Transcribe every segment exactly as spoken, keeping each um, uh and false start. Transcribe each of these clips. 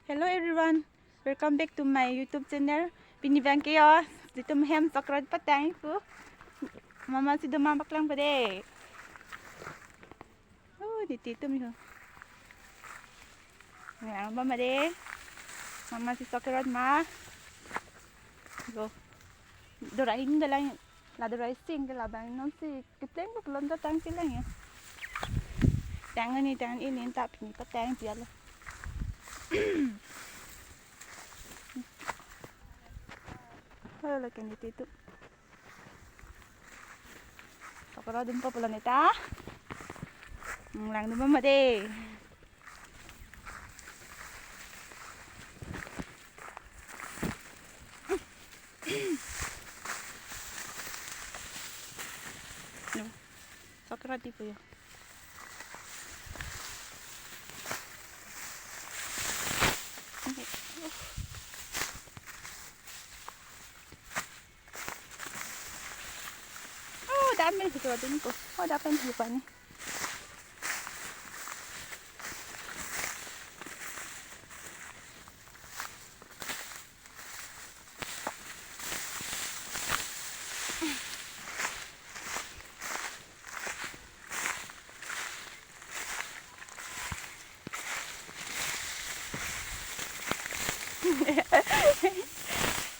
Hello everyone, welcome back to my YouTube channel. Pini abang ke yo, netum hem sok rod patang pu. Mama si doma paklang pade. Oh, niti atum ho. Nang ba made. Mama si sok rod ma. Go. Dorai hin dalang. La dorai sing ke labang non si kepleng keplon ta tang kelang ya. Tang ni tang ini ta pini patang piala. Oh, lake niti atum. Sok rod dum pa pulo neta. Lang dum made. Sok rod di puyo. Oh, dam pen hitu adun ko. Oh, dam pen hitu pani.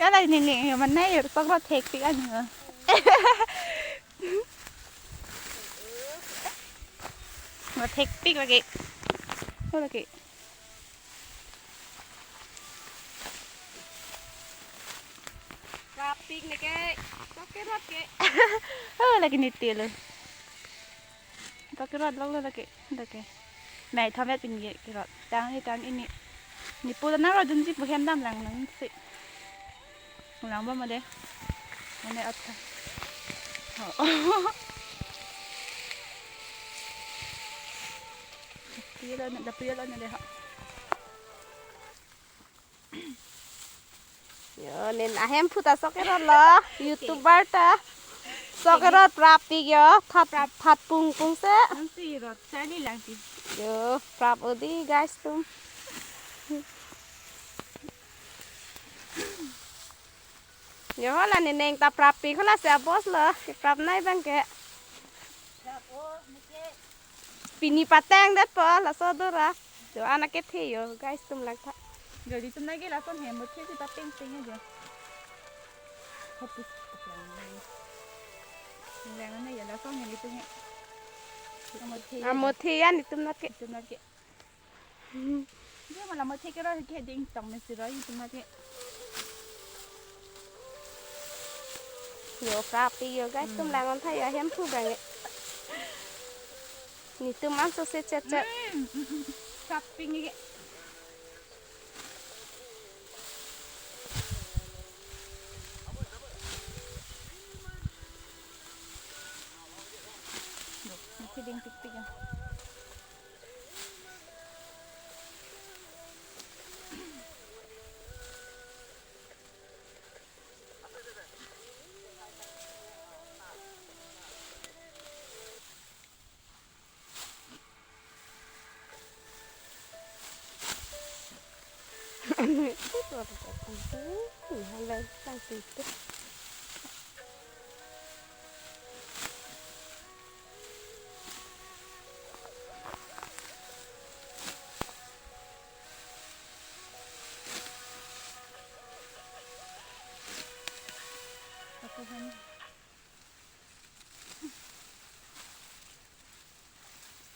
Ya la ini ning, mana ya sok rod thekpik an ya. Rod thekpik lake. Oh, lake. Prapik ne ke, sok rod ke. Oh, lake niti lo. Sok rod lo lake, lake. Mai thamet pini kerot. Tang ni tang ini. Ni pulo na rod dun si pu hem dam lang nang si. Lang ba made. Mane atta. Oh. Pilo na, da pilo na de ha. Yo, nen ahemphu ta sok rod lo, YouTuber ta. Sok rod prapik yo, phat, phat pung pung se. Nang si rod, charli lang ti. Yo, prap odi guys atum. Yo, hala ne neng ta prapik, hala si abos lo, keprap nai abang ke. Pini patang det po, laso dora. Jo anak kethe yo, guys atum lang tha. Jodi atum lake lason hem muthe si pateng teng aja. Hopus. Yang mana ya lason hem itu he. Amuthe. Amuthe ya netum lake. Netum lake. Hmm. Dia malah muthe kero ke ding tong mesi roi netum lake. Yo prapik yo guys, atum lang on tha yo hemphu abang e. Netum an so se chet chet. Hmm, hmm, hmm. Prapik ni ke. Muthe ding tik tik ya.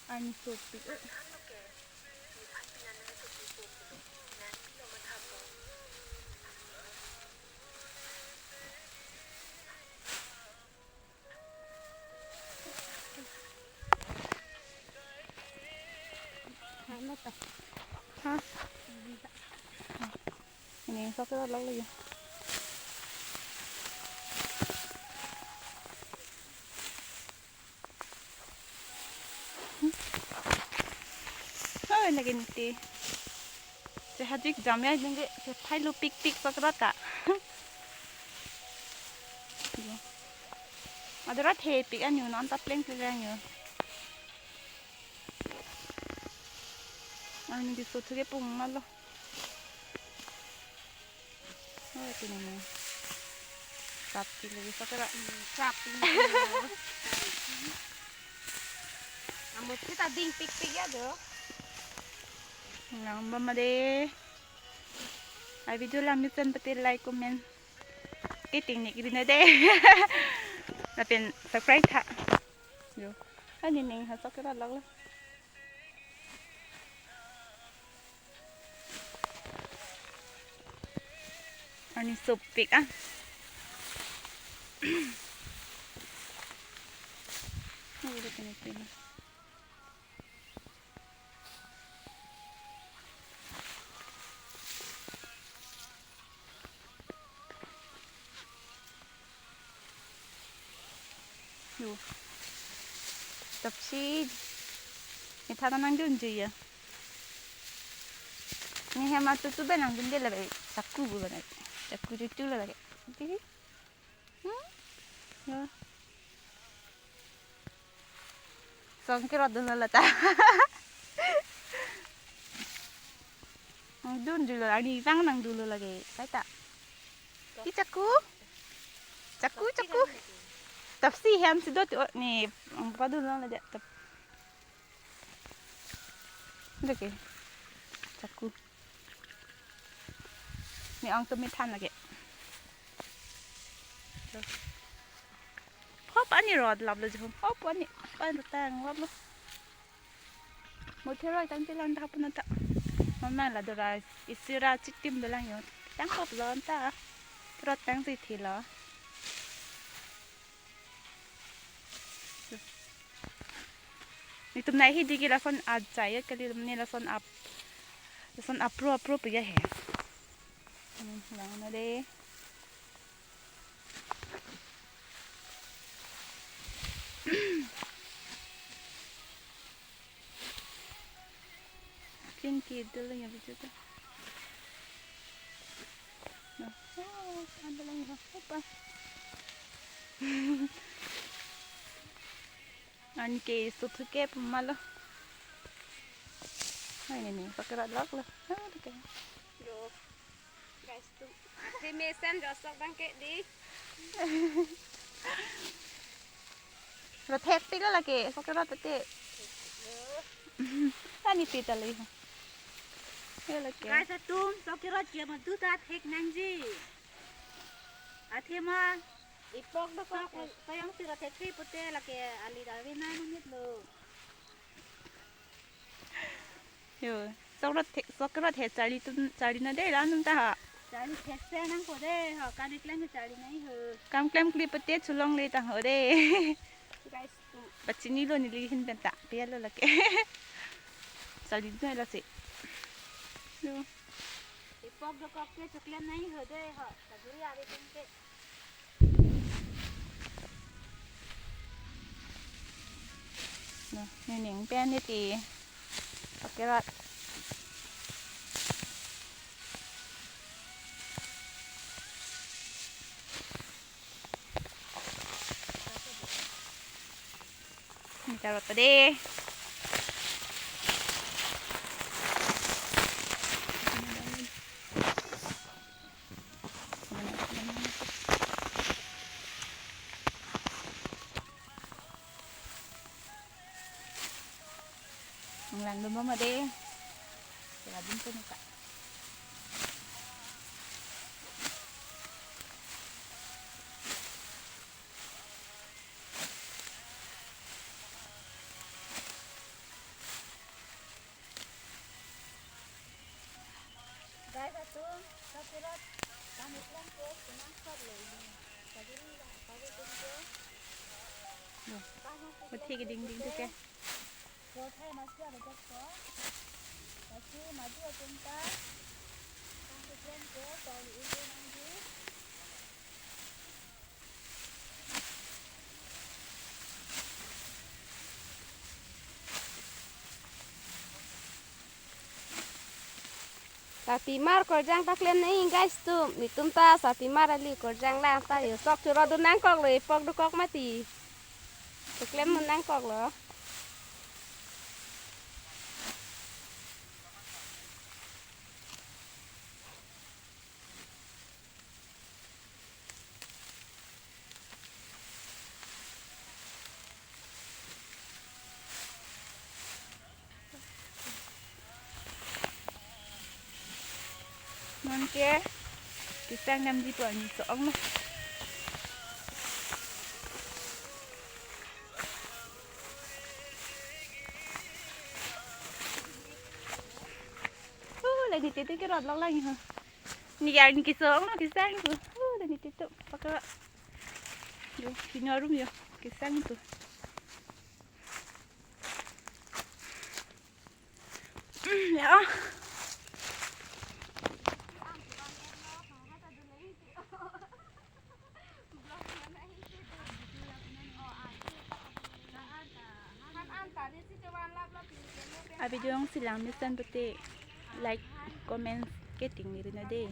Ani sopi. Ano ta? Ha? Ini sok rod lo ya. Oh, lake niti. Se hajik jam ya jengke se phai lo pik pik sok rod ta. Adora thepik anyo non ta pleng pleng yo. Ani di so thuke pung malo. Oh, tini ni. Sapi lagi, sapi ra. Hmm, sapi. Amut kita dingpikpik ya do. Nang ba ma de. Ai video langdun pen pati like, comment. Kiting ni kiri na de. Lapen subscribe tha. Yo. Ani ning ha sok kira lak lo. Ani sopik ah. Ini dia kena kena. Yo. Tapsi. Ni thana nangdunji ya. Ni hema tutu ben nangdunde la bai. Chaku bu bana. Chaku tutu la bai. Ti. Hmm? Yo. Song kiro dun lo ta. Nangdunji lo, ani tang nangdun lo lagi. Sai ta. Ki chaku. Chaku, chaku. Tapsi hem si do ti o ni. Ang padun lo la ja. Tap. Deke. Chaku. Ni ang tumi than lagi. Hop ani rod lap lo jehom. Hop ani pan tang lap lo. Mo theroi tang tilang ta pun ta. Mama la dorai. Isi ra chitim dolang yo. Tang hop lo ta. Rod tang si thi lo. Netum nai hidi ke lason ajai kali, ne lason ap, lason apro apro puya he. Hmm, lang na de. Pinky dulu ya begitu. No. Oh, ada lagi. Apa? Anke suthu ke pemalo. Hai ni ni, pakai lak lo. Ah, pakai. Yo. Guys, tu. Athe mesen josok bangke di. Rot hek ti lo lake, sok rot te. Ani pita lo. Yo lake. Guys, atum sok rot ke madu ta hek nangji. Athe ma ipok do sok payong si rot hek ti pute lake ali dawi nai nangit lo. Yo, sok rot he, sok rot he charli tun, charli na de la nung ta ha. Charli thek se nang ko de ha, kami klem charli nai ho. Kam klem kli pate chulong le ta ho de. Guys, tu. Pachini lo neli hin pen ta, pia lo lake. Charli na la si. Yo. Ipok dokok ke chuklem nai ho de ha. Kajuri ari pen ke. Nah, nining pen iti. Oke, Rot. Ni charot ta de. Ang lang dun ba ma de. Kaya din po nita. Guys, atum, kapirat, kami pulang ke, senang stop lo ini. Kajuri lah, kajuri tum ke. Loh, kamu bethi ke ding ding tu ke. Kothai masih ada jatuh. Masih maju atum ta. Kami pulang ke, kalau ini nanti. Sarpimar korjang ta klem nai guys tum. Netum ta sarpimar ali korjang lang ta yo sok churo dun nangkok lo ipok dokok mati. Keklem dun nangkok lo. Non ke kesang damji pu arni so-ong lo. Oh, la niti tu kerot lok lang ho. Ni arni keso-ong lo kesang pu. Oh, la niti tu pakra. Yo, pinu arum yo kesang tu. Ya. Abidi along si lang mesen pute like, comments ke ting ni rin ade.